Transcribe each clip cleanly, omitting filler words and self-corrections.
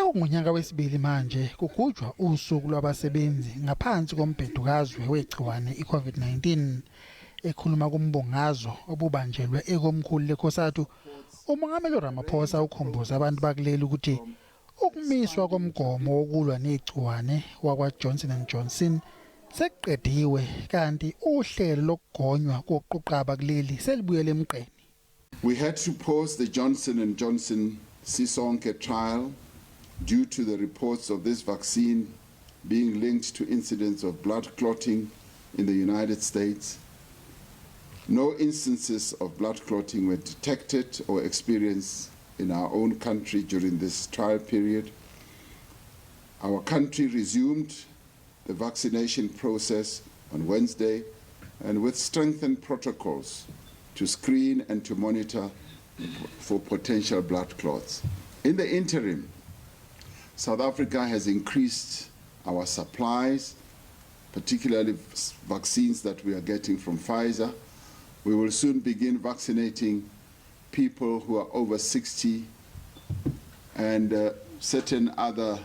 Sekunyaka wesibili manje kugujwa usuku lwabasebenzi ngaphansi kombhedukazwe wegciwane iCovid-19 ekhuluma kumbongazo obubanjelwe ekomkhulu lekhosathu. Umongameli Ramaphosa ukhumbuza abantu bakuleli ukuthi ukumiswa komgomo wokulwa negciwane wakwa-Johnson sekuqediwe kanti uhlelo lokugonywa kokuqaba kuleli selibuyele emqeni. We had to pause the Johnson sisonke trial due to the reports of this vaccine being linked to incidents of blood clotting in the United States. No instances of blood clotting were detected or experienced in our own country during this trial period. Our country resumed the vaccination process on Wednesday and with strengthened protocols to screen and to monitor for potential blood clots. In the interim, South Africa has increased our supplies, particularly vaccines that we are getting from Pfizer. We will soon begin vaccinating people who are over 60 and certain other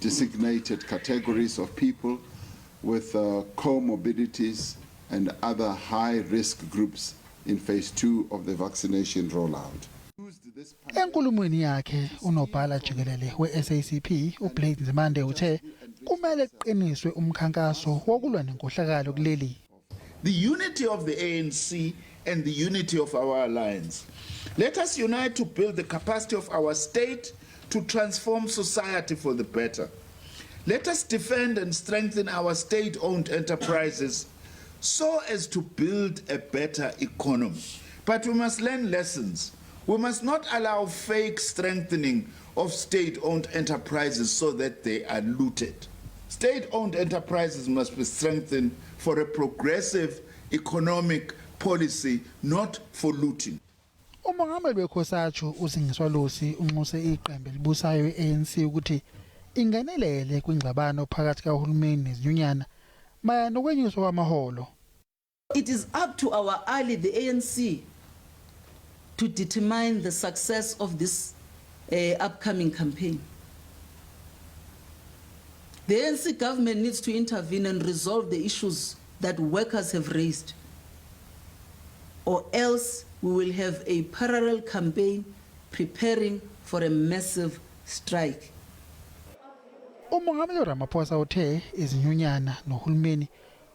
designated categories of people with comorbidities and other high-risk groups in phase 2 of the vaccination rollout. Enkulumweni yakhe unobhala jikelele we-SABC uBlade Nzimande uthe kumele kuqiniswe umkhankaso wokulwa nenkohlakalo kuleli. The unity of the ANC and the unity of our alliance. Let us unite to build the capacity of our state to transform society for the better. Let us defend and strengthen our state-owned enterprises so as to build a better economy. But we must learn lessons. We must not allow fake strengthening of state-owned enterprises so that they are looted. State-owned enterprises must be strengthened for a progressive economic policy, not for looting. Umongameli wekhosathu usingiswa Lusi unxuse iqembu elibusayo i-ANC ukuthi ingenelele kwingxabano phakathi kahulumeni nezinyunyana maya nokwenyuswa kwamaholo. It is up to our ally, the ANC, to determine the success of this upcoming campaign. The ANC government needs to intervene and resolve the issues that workers have raised, or else we will have a parallel campaign preparing for a massive strike. Umongameli Ramaphosa uthe izinyunyana nohulumeni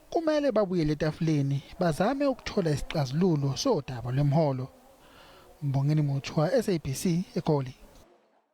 kumele babuyele etafuleni bazame ukuthola isixazululo sodaba lwemholo. Mbongeni Muthwa, SABC, eGoli.